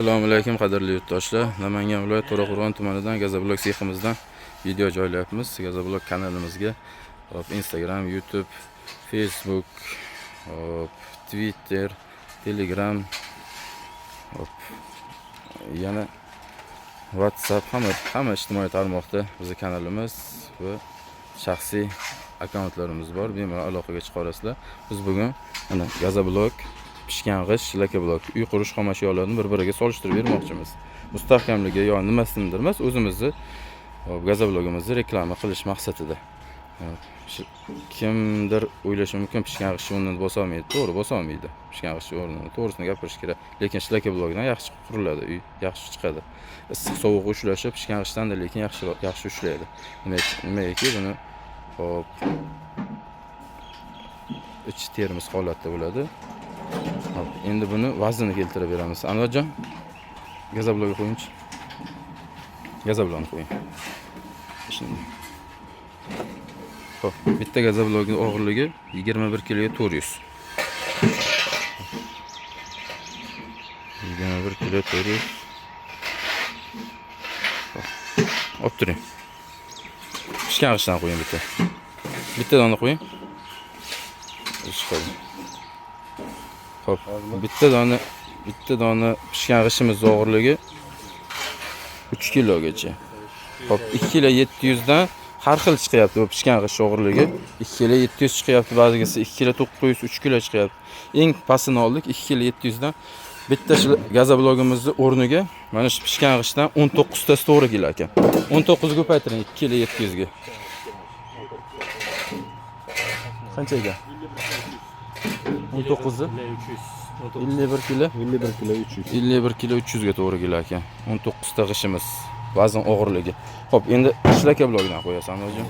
Assalomu alaykum, qadrli yurtdoshlar. Namangan viloyati To'raqo'rg'on tumanidan Gazoblok seximizdan video joylayapmiz. Gazoblok kanalimizga, hop, Instagram, YouTube, Facebook, hop, Twitter, Telegram, hop, yana WhatsApp, hamma ijtimoiy tarmoqda bizni kanalimiz va shaxsiy akkauntlarimiz bor. Bemalol aloqaga chiqa olasizlar. Biz bugun mana gazoblok, pishgan g'isht, shlakablok uy qurish xom ashyolarini bir-biriga solishtirib bermoqchimiz. Mustahkamligi yo nimasidir emas, o'zimizni, hop, gazoblogimizni reklama qilish maqsadida. Hop, kimdir o'ylashi mumkin, pishgan g'isht o'rnini bosolmaydi. To'g'ri, bosolmaydi. Pishgan g'isht o'rnini, to'g'risini gapirish kerak. Lekin shlakablokdan yaxshi quriladi, uy yaxshi chiqadi. Issiq sovuq ushlashi pishgan g'ishtdan lekin yaxshi ushlaydi. Nimagaki buni, hop, ichi termiz holatda bo'ladi. Hop, endi buni vaznini keltirib beramiz. Anvarjon, gazoblokka qo'yingchi. Gazoblokni qo'ying. Shunday. Hop, bitta gazoblokning og'irligi 21 kilo 400. 21 kilo 400. Hop, olib turing. Pishgan g'ishtdan qo'ying bitta. Bitta dona qo'ying. Chiqadi. Hop, bitta dona pishgan g'ishimiz og'irligi 3 kilogacha. Hop, 2 kilo 700 dan har xil chiqyapti bu pishgan g'isht og'irligi. 2 kilo 700 chiqyapti, ba'zigisi 2 kilo 900, 3 kilo chiqyapti. Eng pastini oldik 2 kilo 700 dan. Bitta shu gazoblogimizni o'rniga mana shu pishgan g'ishtdan 19 tasi to'g'ri kelar ekan. 19 ga ko'paytiring 2 kilo 700 ga. Qancha ekan? 19 ni? 51 kilo. 51 kilo 300. 51 kilo 300 ga to'g'ri kelar ekan. 19 ta g'ishimiz vazn og'irligi. Xo'p, endi shlaka blokidan qo'yasan, o'zim.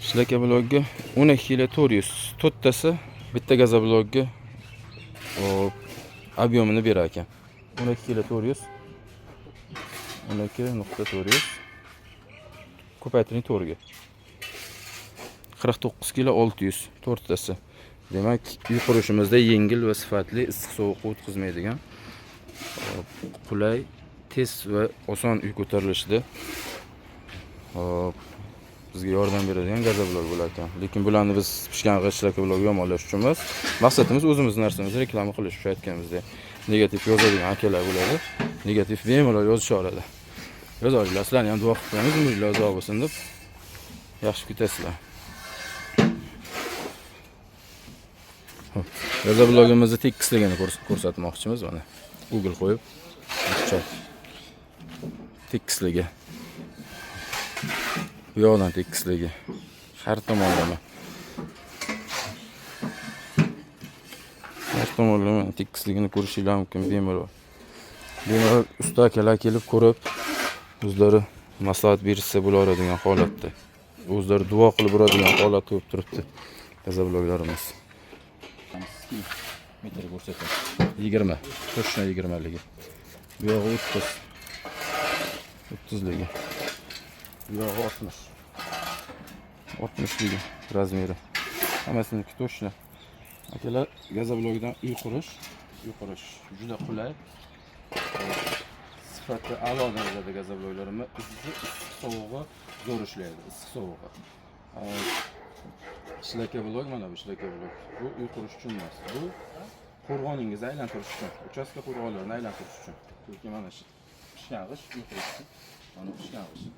Shlaka blokiga 12 kilo 400. To'rttasi bitta gazoblokga, hop, объем ini berar ekan. 12 kilo 400. 12.400. Ko'paytiring to'rtga. 49 kilo 600 to'rttasi. Demak, uy qurishimizda yengil va sifatli, issiq sovuq o'tkazmaydigan, hop, qulay, tez va oson uy ko'tarilishida, hop, bizga yordam beradigan gazoblok bo'lar ekan. Lekin bularni biz pishgan g'isht, shlakablok yomonlash uchun emas. Maqsadimiz o'zimizni narsamizni reklama qilish, o'sha aytganimizdek. Negativ yozadigan akalar bo'ladi. Negativ bemalol yozisha oladi. Yoza olinglar, sizlarni ham duo qilib qo'yamiz, umringlar uzoq bo'lsin deb. Yaxshi ketasizlar. Hop, gazoblogimizni tekisligini ko'rsatmoqchimiz mana. Google qo'yib, tekisligi. Bu yoqdan tekisligi. Har tomonlama. Har tomonlama tekisligini ko'rishinglar mumkin bemalol. Bemalol usta akalar kelib ko'rib, o'zlari maslahat berishsa bo'laveradigan holatda. O'zlari duo qilib uradigan holatda bo'lib turibdi gazobloklarimiz. Metr ko'rsatadi. 20, точно 20 ligi. Bu yog'i 30. 30 ligi. Bu yog'i 60. 60 ligi размер i. Hammasiniki точно. Akalar, gazoblokdan uy qurish juda qulay. Sifati a'lo darajada gazobloklarimiz issiq sovug'i zo'r ishlaydi, issiq sovug'i. Shlaka blok, mana bu shlaka blok. Bu uy qurish uchun emas. Bu qo'rg'oningizni aylantirish uchun, uchastka qo'rg'onlarini aylantirish uchun. Chunki mana shu pishgan g'isht uy qurish uchun. Mana pishgan g'isht.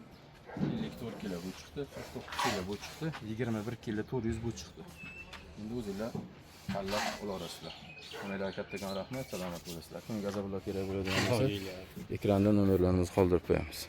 54 kilo bu chiqdi, 49 kilo bu chiqdi, 21 kilo 400 bu chiqdi. Endi o'zinglar tanlab olaverasizlar. Hammalarga kattakon rahmat, salomat bo'lasizlar. Kimga gazoblok kerak bo'ladigan bo'lsa, ekranda nomerlarimizni qoldirib qo'yamiz.